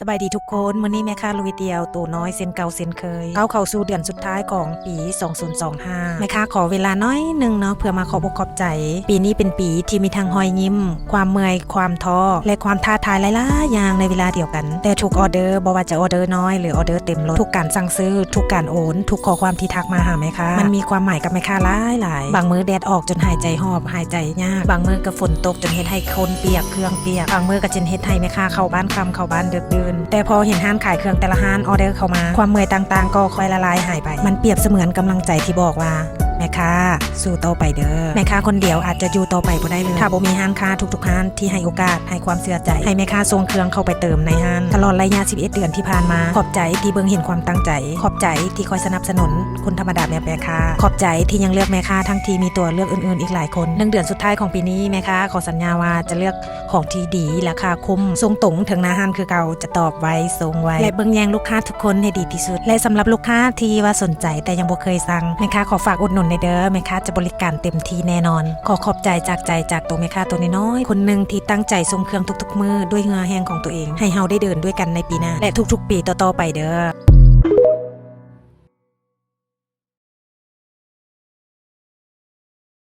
ສະບາຍດີທຸກຄົນ, ມື້ນີ້ແມ່ຄ້າລຸຍດຽວໂຕນ້ອຍເຊັ່ນເກົ່າເຊັ່ນເຄີຍ ກ້າວເຂົ້າສູ່ເດືອນສຸດທ້າຍຂອງປີສອງພັນຊາວຫ້າ. ແມ່ຄ້າຂໍເວລາໜ້ອຍໜຶ່ງເນາະ ເພື່ອມາຂອບອົກຂອບໃຈ. ປີນີ້ເປັນປີທີ່ມີທັງຮອຍຍິ້ມ, ຄວາມເມື່ອຍ, ຄວາມທໍ້ ແລະ ຄວາມທ້າທາຍຫຼາຍໆຢ່າງໃນເວລາດຽວກັນ. ແຕ່ທຸກອໍເດີ, ບໍ່ວ່າຈະອໍເດີນ້ອຍ ຫຼື ອໍເດີເຕັມລົດ, ທຸກການສັ່ງຊື້, ທຸກການໂອນ, ທຸກຂໍ້ຄວາມທີ່ທັກມາຫາແມ່ຄ້າ ມັນມີຄວາມໝາຍກັບແມ່ຄ້າຫຼາຍໆ. ບາງມື້ແດດອອກຈົນຫາຍໃຈຫອບ, ຫາຍໃຈຍາກ. ບາງມື້ກໍຝົນຕົກຈົນເຮັດໃຫ້ຄົນປຽກ, ເຄື່ອງປຽກ. ບາງມື້ກໍຈົນເຮັດໃຫ້ແມ່ຄ້າເຂົ້າບ້ານຄ່ຳ, ເຂົ້າບ້ານດຶກດື່ນ. ແຕ່ພໍເຫັນຮ້ານຂາຍເຄື່ອງແຕ່ລະຮ້ານ, ອໍເດີເຂົ້າມາ, ຄວາມເມື່ອຍຕ່າງໆກໍຄ່ອຍລະລາຍຫາຍໄປ. ມັນປຽບສະເໝືອນກຳລັງໃຈທີ່ບອກວ່າ ແມ່ຄ້າ ສູ້ຕໍ່ໄປເດີ. ແມ່ຄ້າຄົນດຽວອາດຈະຢູ່ຕໍ່ໄປບໍ່ໄດ້ເລີຍ ຖ້າບໍ່ມີຮ້ານຄ້າທຸກໆຮ້ານທີ່ໃຫ້ໂອກາດ, ໃຫ້ຄວາມເຊື່ອໃຈ, ໃຫ້ແມ່ຄ້າສົ່ງເຄື່ອງເຂົ້າໄປເຕີມໃນຮ້ານ. ຕະຫຼອດໄລຍະສິບເອັດເດືອນທີ່ຜ່ານມາ, ຂອບໃຈທີ່ເບິ່ງເຫັນຄວາມຕັ້ງໃຈ, ຂອບໃຈທີ່ຄອຍສະໜັບສະໜູນຄົນທຳມະດາແບບແມ່ຄ້າ, ຂອບໃຈທີ່ຍັງເລືອກແມ່ຄ້າ ທັງທີ່ມີຕົວເລືອກອື່ນໆອີກຫຼາຍຄົນ. ໜຶ່ງເດືອນສຸດທ້າຍຂອງປີນີ້, ແມ່ຄ້າຂໍສັນຍາວ່າຈະເລືອກ ຂອງທີ່ດີ ລາຄາຄຸ້ມ, ສົ່ງຕົງເຖິງໜ້າຮ້ານຄືເກົ່າ. ຈະຕອບໄວ, ສົ່ງໄວ ແລະ ເບິ່ງແຍງລູກຄ້າທຸກຄົນໃຫ້ດີທີ່ສຸດ. ແລະ ສຳລັບລູກຄ້າທີ່ວ່າສົນໃຈແຕ່ຍັງບໍ່ເຄີຍສັ່ງ, ແມ່ຄ້າຂໍຝາກອຸດໜູນແດ່ເດີ, ແມ່ຄ້າຈະບໍລິການເຕັມທີ່ແນ່ນອນ. ຂໍຂອບໃຈຈາກໃຈ ຈາກໂຕແມ່ຄ້າໂຕນ້ອຍໆຄົນໜຶ່ງທີ່ຕັ້ງໃຈສົ່ງເຄື່ອງທຸກໆມື້ດ້ວຍເຫື່ອແຮງຂອງໂຕເອງ ໃຫ້ເຮົາໄດ້ເດີນດ້ວຍກັນໃນປີໜ້າ ແລະ ທຸກໆປີຕໍ່ໆໄປເດີ.